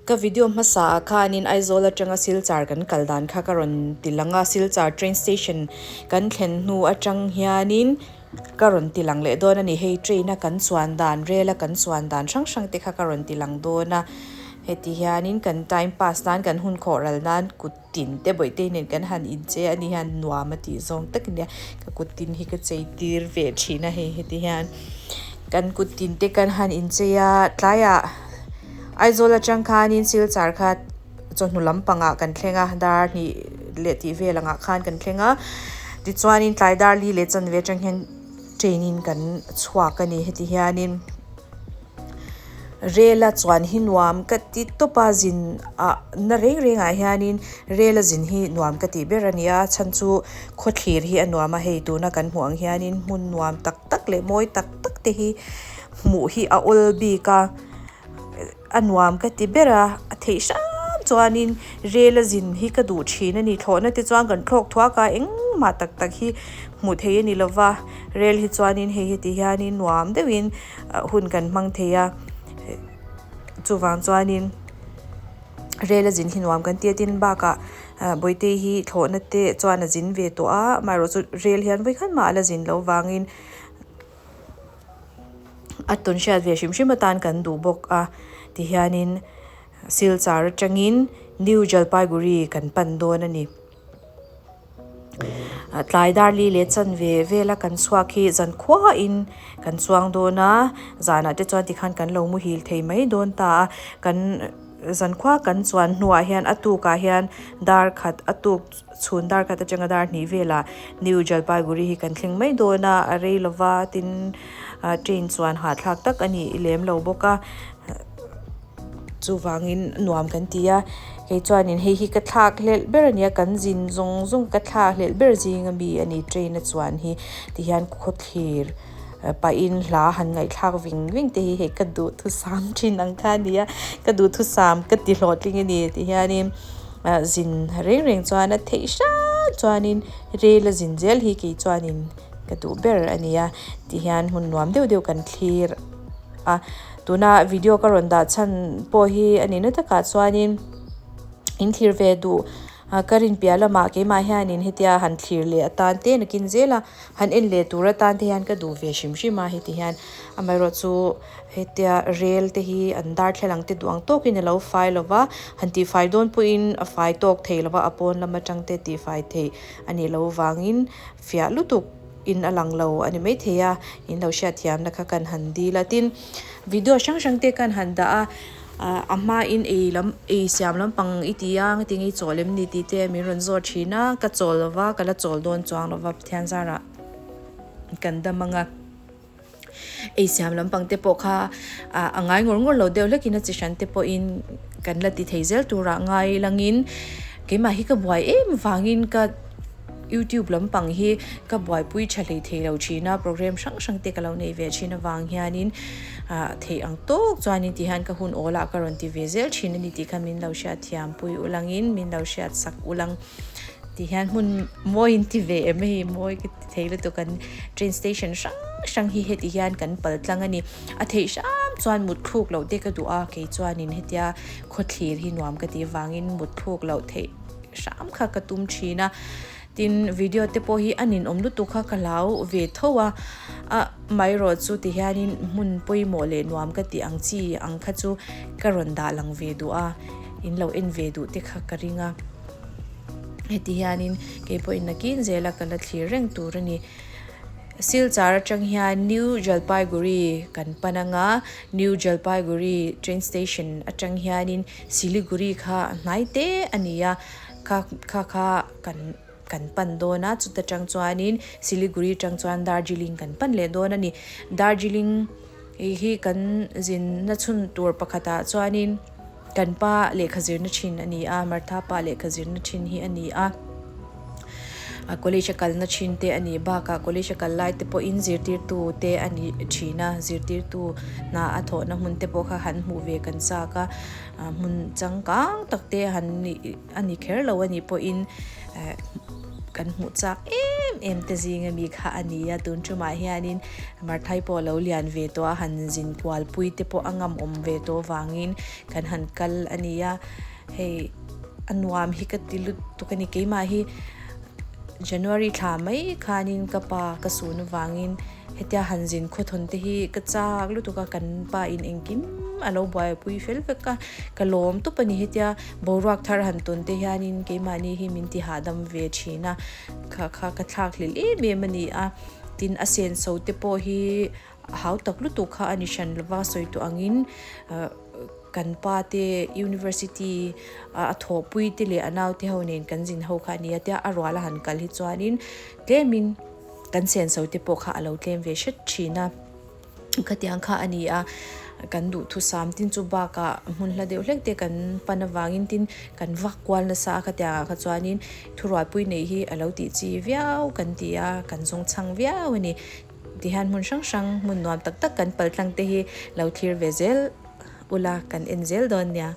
Ka video hmasa ah khanin Aizawl atanga Silchar kan kal dan kha ka rawn ti lang a, Silchar train station kan thlen hnu atang hianin ka rawn ti lang leh dawn a ni. Hei train a kan chuan dan, rail a kan chuan dan hrang hrang te kha ka rawn ti lang dawn a. Heti hianin kan time pass nan kan hun khawh ral nan kut tin te bawihte nen kan han inchei a ni hian nuam a tih zawng tak a nia. Ka kut tin hi ka chei tir ve thin a hei heti hian kan kut tin te kan han inchei a tlaiah Aizawl atang khanin Silchar kha chawhnu lampangah kan thleng a dar hnih leh tih vel angah khan kan thleng a tichuanin tlai dar li leh chanve atang hian train in kan chhuak a ni heti hianin rel a chuan hi nuam ka ti tawp a zin ah na reng reng ah hianin rel a zin hi nuam ka tih ber a ni a chhan chu khawthlir hi a nuam a hei tuna kan hmuh ang hianin hmun nuam tak tak leh mawi tak tak te hi hmuh hi a awl bik a a nuam ka ti ber a a theih hram chuanin rel a zin hi ka duh thin a ni thlawhna te chuan kan thlawk thuak a engmah tak tak hi hmuh theih a ni lo va rel hi chuanin hei heti hianin nuam deuhin hun kan hmang thei a chuvang chuanin rel a zin hi nuam kan ti a tin bakah bawihte hi thlawhna te chuan a zin ve tawh a amaherawhchu rel hian vawikhat mah a la zin loh vangin. A tawn hriat ve hrim hrim atan kan duh bawk a tihianin Silchar atangin New Jalpaiguri kan pan dawn a ni. Tlai dar li leh chanve vela kan chhuak hi zankhuain kan chuang dawn a, zanah te chuan tikhan kan lo muhil thei mai dawn ta a, kan zankhua kan chuan hnuah hian a tukah hian dar khat a tuk Chhun dar khat atanga dar hnih velah New Jalpaiguri hi kan thleng mai dawn a, a rei lova tin train chuan hahthlak tak a ni lem lo bawk a, chuvangin nuam kan ti a, kei chuanin hei hi ka thlak hlelh ber a nia kan zin zawng zawng ka thlak hlelh ber zing ami a ni train a chuan hi tihian khawthlir pahin hla han ngaihthlak ving ving te hi hei ka duhthusam thin ang kha a ni a, ka duhthusam ka ti hlawhtling a ni tihianin zin reng reng chuan a theih hram chuanin rel a zin zel hi kei chuanin ka duh ber a ni a tihian hmun nuam deuh deuh kan thlir a tuna video ka rawn dah chhan pawh hi a nihna takah chuanin in thlir ve duh ka rin piah lamah keimah hianin hetia han thlir leh atan te nakin zel a. Han en leh tur atan te hian ka duh ve hrim hrim a heti hian amaherawhchu hetia rel te hi an darthlalang te duh ang tawkin a lo fai lo va han tihfai dawn pawhin a fai tawk thei lo va a pawn lam atang te tihfai theih a nih loh vangin fiah lutuk in a lang lo a ni maithei a in lo hriatthiamna kha kan han dil a tin video hrang hrang te kan han dah a. A hmain ei lam ei siam lampang i ti a tinge i chawl em ni tih te min rawn zawt thin a ka chawl lo va ka la chawl dawn chuang lo va Pathian zarah kan dam ang a ei siam lampang te pawh kha a ngai ngawr ngawr lo deuh hlekin a chi hran te pawhin kan la ti thei zel turah ngai langin keimah hi ka buai em vangin ka YouTube lampang hi ka buaipui tha hlei thei lo thin a, program hrang hrang te ka lo nei ve thin avang hianin ah theih ang tawk chuanin ti hian ka hun awl ah ka rawn ti ve zel thin a ni tih kha min lo hriat thiam pui ulangin min lo hriat sak ulang ti hian hmun mawi in ti ve em hei mawi ka ti thei lutuk an train station hrang hrang hi heti hian kan pal tlang a ni a theih hram chuan mut thluk loh te ka duh a kei chuanin hetia khawthlir hi nuam ka tih vangin mut thluk loh theih hram kha ka tum thin a tin video te pawh hi a ninawm lutuk kha ka hlau ve tho a a maherawh chu ti hianin hmun pawimawh leh nuam ka tih ang chi ang kha chu ka rawn dah lang ve duh a in lo en ve duh te kha ka ring a heti hianin keipawhin nakin zela ka la thlir reng tur a ni. Silchar atang hian New Jalpaiguri kan pan anga New Jalpaiguri train station atang hianin Siliguri kha a hnai te a ni a kha kha kha kan kan pan dawn a chuta tang chuanin Siliguri tang chuan Darjeeling kan pan leh dawn a ni Darjeeling hi kan zinna chhun tur pakhatah chuanin kan pa lehkha zirna thin a ni a Martha pa lehkha zirna thin hi a ni a college a kalna thin te a nih bakah college a kal lai te pawhin zirtirtu te a ni thin a zirtirtu hna a thawhna hmun te pawh kha han hmuh ve kan chak a hmun changkang tak te han nih a ni kher lo a nih pawhin eh kan hmuh chak em. em em te zinga mi kha a ni a, tun tumah hianin Marthai pawh a lo lian ve tawh a, han zin kual pui te pawh a ngam awm ve tawh vangin kan han kal a ni a, hei a nuam hi ka ti lutuk a ni keimah hi January thla mai khanin ka pa ka sun avangin hetia han zin khawthawn te hi ka chak lutuk a kan pa in engkim a lo buaipui fel vek a ka lawm tawp a ni hetia boruak thar han tawn te hianin keimahni hi min ti hahdam ve thin a kha kha ka thlak hlel em em a ni a tin a senso te pawh hi a hau tak lutuk kha a ni hran lova sawi tawh angin ah kan pa te university ah a thawhpui te leh a naute ho nen kan zin ho kha a ni a tia a rual a han kal hi chuanin tlemin kan senso te pawh kha a lo tlem ve hret thin a khatiang kha a ni a kan duhthusam tin chu bakah hmun hla deuh hlek te kan pan avangin tin kan vak kual nasa a khatiang ah kha chuanin thurualpui neih hi a lo tih chi viau kan ti a kan zawng chhang viau a ni. Tihian hmun hrang hrang hmun nuam tak tak kan pal tlang te hi lo thlir ve zel ula kan en zel dawn nia.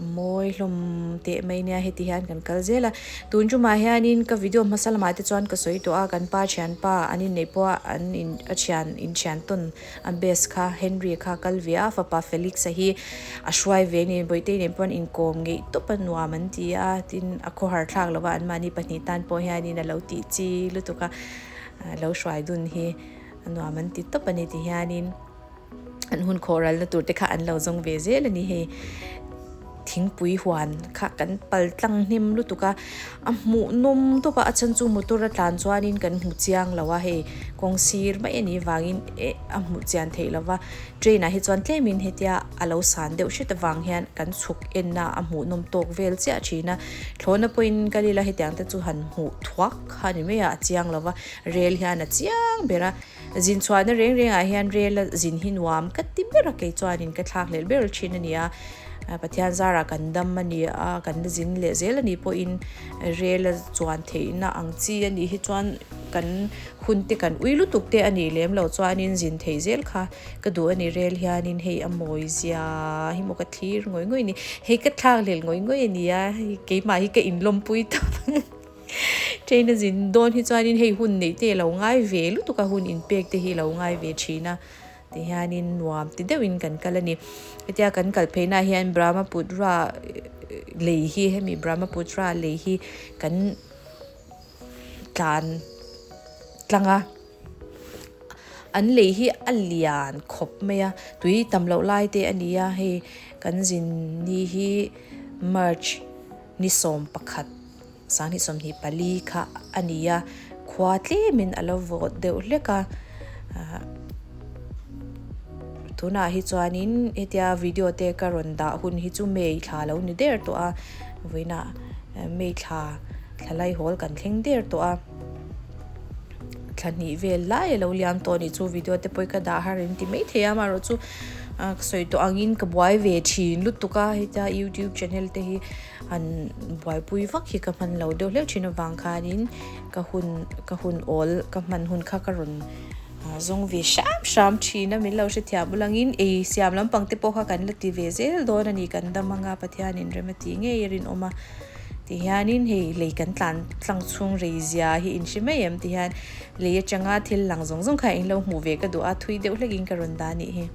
A mawi hlawm teh mai nia heti hian kan kal zel a tun tumah hianin ka video hmasa lamah te chuan ka sawi tawh a kan pa thianpa an inneih pawh a an in a thian inthian tawn a best kha Henry kha a kal ve a fapa Felix a hi a hruai ve a ni Bawihtei nen pawh an inkawm ngeih tawp a nuam an ti a tin a khawhar thlak lo va anmahni pahnih tan pawh hianin a lo tih chi lutuk a lo hruai dun hi a nuam an ti tawp a ni ti hianin. An hun khawh ralna tur te kha an lo zawng ve zel a ni hei. Thingpui huan kha kan pal tlang hnem lutuk a, a hmuh nawm tawp a, a chhan chu motor a tlan chuanin kan hmu chiang lo a hei kawng sir mai a nih vangin eh a hmuh chian theih lo va, train ah hi chuan tlemin hetia a lo san deuh hret avang hian kan chhuk enna a hmuh nawm tawk vel chiah thin a, thlawhna pawhin kal ila hetiang te chu han hmuh thuak kha a ni mai a, a chiang lo va, rel hian a chiang ber a. Zin chhuahna reng rengah hian rel a zin hi nuam ka ti ber a, kei chuanin ka thlak hlelh ber thin a ni a, Pathian zarah kan dam a ni a, kan la zin leh zel a nih pawhin rel a chuan theihna ang chi a nih hi chuan kan hun te kan ui lutuk te a nih lem loh chuanin zin theih zel kha ka duh a ni rel hianin hei a mawi zia hi maw ka thlir ngawih ngawih a ni, hei ka thlak hlelh ngawih ngawih a ni a, keimah hi ka inlawmpui tawp. Train a zin dawn hi chuanin hei hun neih te lo ngai ve lutuk a, hun inpek te hi lo ngai ve thin a ti hianin nuam ti deuhin kan kal a ni. Hetia kan kal phei naah hian Brahmaputra lei hi hemi Brahmaputra lei hi kan tlan tlang a, an lei hi a lian khawp mai a, tui tam loh lai te a ni a, hei kan zin ni hi March. Ni 11, 2024 kha a ni a, khua tlemin a lo vawt deuh hlek a, tunah hi chuanin hetia video te ka rawn dah hun hi chu May thla lo ni der tawh a, vawiinah May thla thla laihawl kan thleng der tawh a, thla hnih vel lai a lo liam tawh a nih chu video te pawh hi ka dah har in ti maithei a amaherawhchu ah ka sawi tawh angin ka buai ve thin lutuk a hetia youtube channel te hi han buaipui vak hi ka hman lo deuh hleuh thin avang khanin ka hun ka hun awl ka hman hun kha ka rawn zawng ve hram hram thin a min lo hrethiam ulangin ei siam lampang te pawh kha kan la ti ve zel dawn a ni kan dam anga Pathianin rem a tih ngei a rinawm a. Ti hianin hei lei kan tlan tlang chhung rei zia hi in hre mai em ti hian lei atanga thil lang zawng zawng kha in lo hmuh ve ka duh a thui deuh hlekin ka rawn dah a nih hi.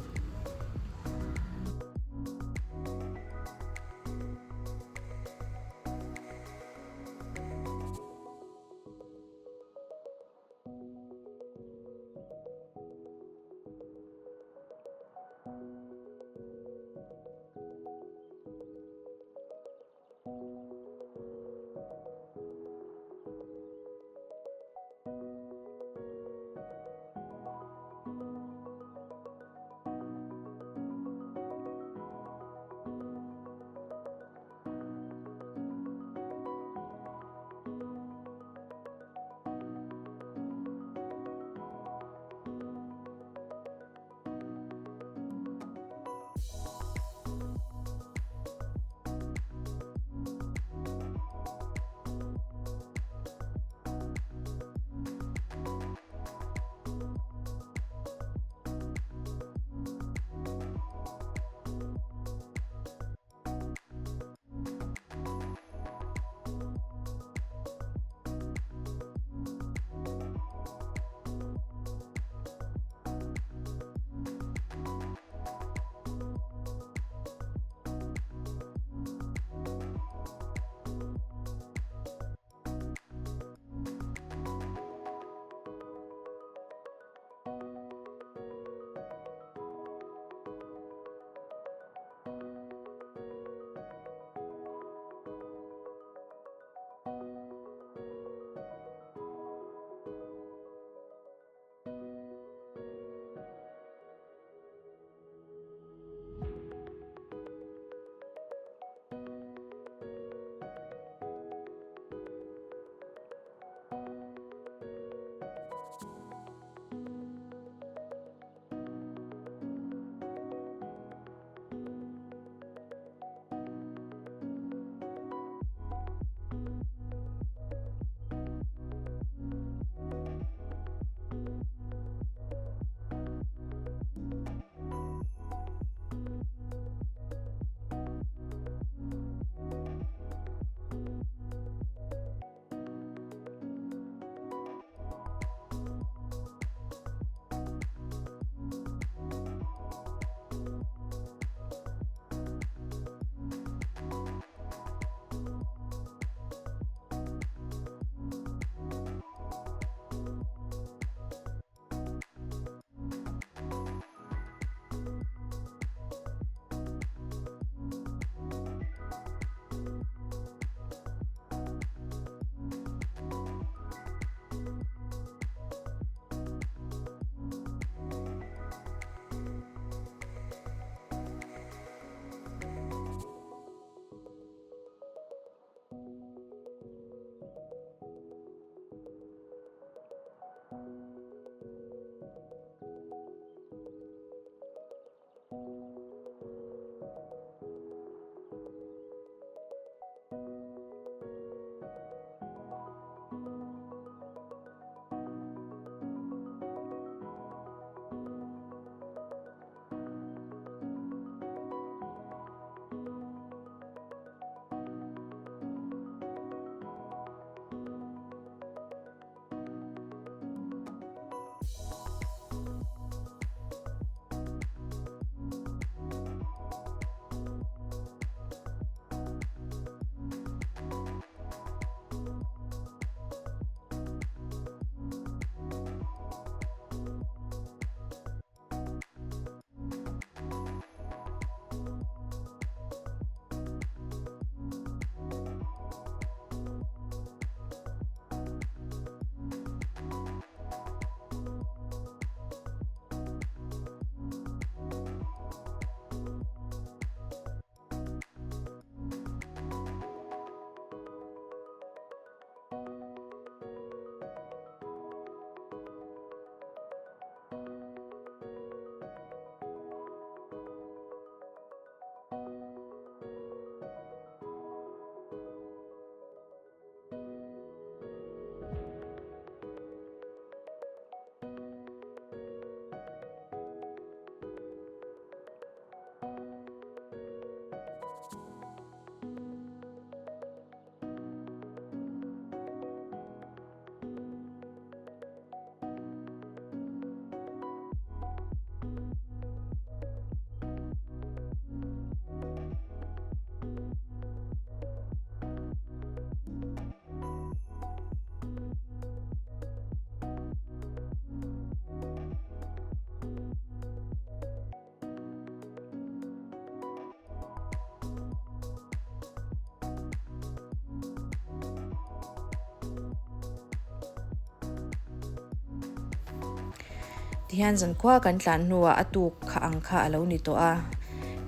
Tihian zankhua kan tlan hnuah a tuk kha ang kha a lo ni tawh a,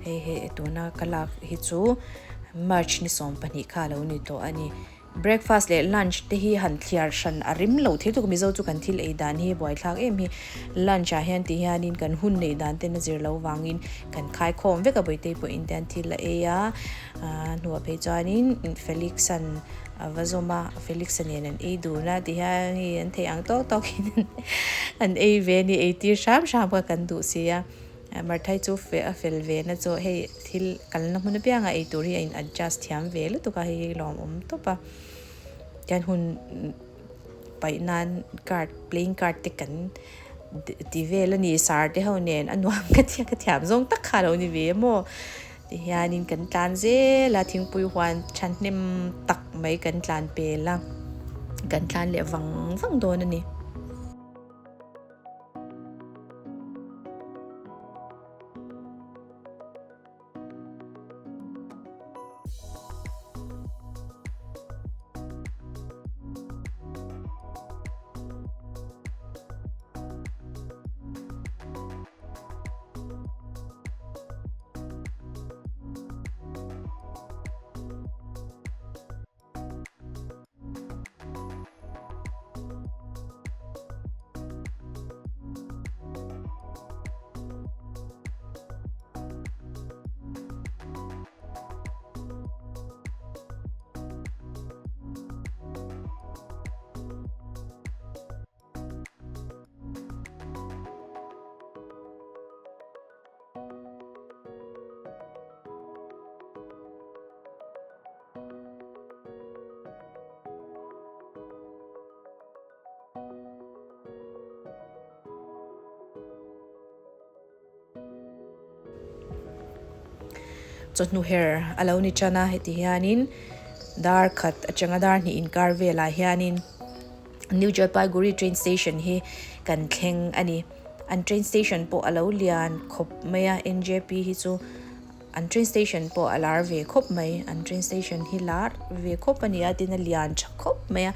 hei hi tuna ka lak hi chu March ni 12 kha a lo ni tawh a ni. Breakfast leh lunch te hi han thliar hran a rim lo thil tuk Mizo chu kan thil ei dan hi buaithlak em hi. Lunch ah hian ti hianin kan hun neih dan ten a zir lo vangin kan khai khawm vek a Bawihtei pawhin te an thil a ei a, hnuah phei chuanin Felix-a'n a va zawm a, Felix-a nen an ei dun a ti hian hei an theih ang tawk tawkin an ei ve a ni, ei tir hram hram kha kan duh si a. Marthai chu a fel ve na chu hei thil kalna hmun apiangah ei tur hi a in adjust thiam ve lutuk a, hei hi lawmawm tawp a. Tihian hun paih nan card playing card te kan ti vel a ni sar te ho nen a nuam ka tia ka thiam zawng tak kha a lo ni ve a maw. Tihianin kan tlan zel a thingpui huan thahnem tak mai kan tlan pel a, kan tlan leh vang vang dawn a ni. Chawhnu her a lo ni tan a, heti hianin dar khat atanga dar hnih inkar velah hianin New Jalpaiguri train station hi kan thleng a ni. An train station pawh a lo lian khawp mai a, N_J_P hi chu. An train station pawh a lar ve khawp mai an train station hi lar ve khawp a ni a tin a lian tha khawp mai a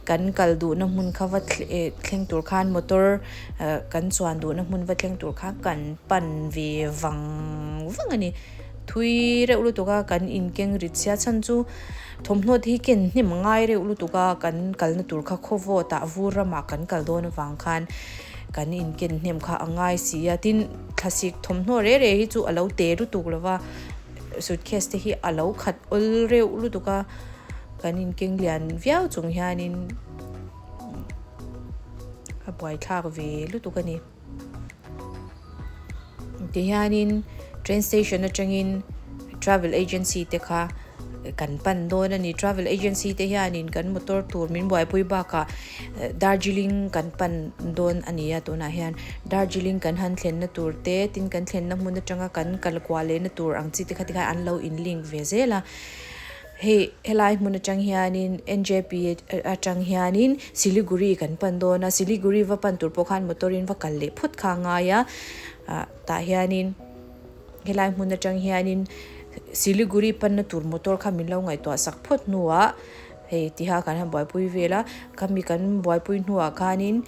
kan kal duhna hmun kha va thleng tur khan motor ah kan chuan duhna hmun va thleng tur khan kan pan ve vang vang a ni thui reuh lutuk a kan inkeng rit sia chhan chu thawmhnaw te hi ken hnem ngai reuh lutuk a kan kalna tur kha khaw vawt ah vur ramah kan kal dawn avang khan. Kan inken hnem kha a ngai si a, tin thlasik thawmhnaw reh reh hi chu a lo te lutuk lo va, suitcase te hi a lo khat awl reuh lutuk a, kan inkeng lian viau chung hianin a buaithlak ve lutuk a ni. Tihianin train station atangin travel agency te kha kan pan dawn a ni. Travel agency te hianin kan motor tur min buaipui bakah Darjeeling kan pan dawn a ni a tunah hian Darjeeling kan han thlenna tur te tin kan thlenna hmun atanga kan kal kuah lehna tur ang chi te kha tikhan an lo in link ve zel a. Hei helai hmun atang hianin N_J_P atang hianin Siliguri kan pan dawn a Siliguri va pan tur pawh khan motor in va kal leh phut kha a ngai a ah tah hianin helai hmun atang hianin Siliguri panna tur motor kha min lo ngaihtuah sak phawt hnuah hei tiha kan han buaipui vel a khami kan buaipui hnuah khanin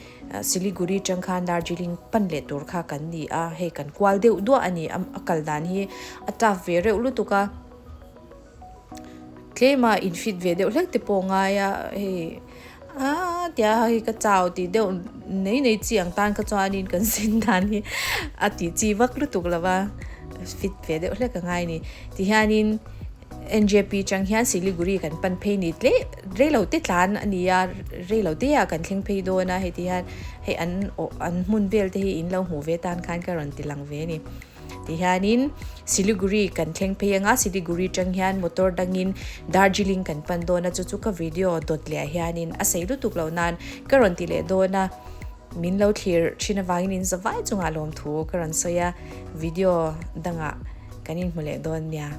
Siliguri atang khan Darjeeling pan leh tur kha kan ni a hei kan kual deuh duah a ni a kal dan hi a tough ve reuh lutuk a. Tlema in fit ve deuh hlek te pawh a ngai a hei aaa tia hei ka chau tih deuh nei nei chi ang tan kha chuanin kan sin dan hi a tih chi vak lutuk lo va fit ve deuh hlek a ngai a ni tihianin N_J_P chang hian Siliguri kan pan phei ni tle reilo te tlan a ni a reilo te ah kan thleng phei dawn a hei ti hian hei an awh an hmun vel te hi in lo hmuh ve tan khan ka rawn ti lang ve a ni. Tihianin Siliguri kan thleng phei anga Siliguri tang hian motor dangin Darjeeling kan pan dawn a chu chu ka video dawt leh ah hianin a sei lutuk loh nan ka rawn ti leh dawn a min lo thlir thin avangin in zavai chungah lawmthu ka rawn sawi a video dangah kan inhmu leh dawn nia.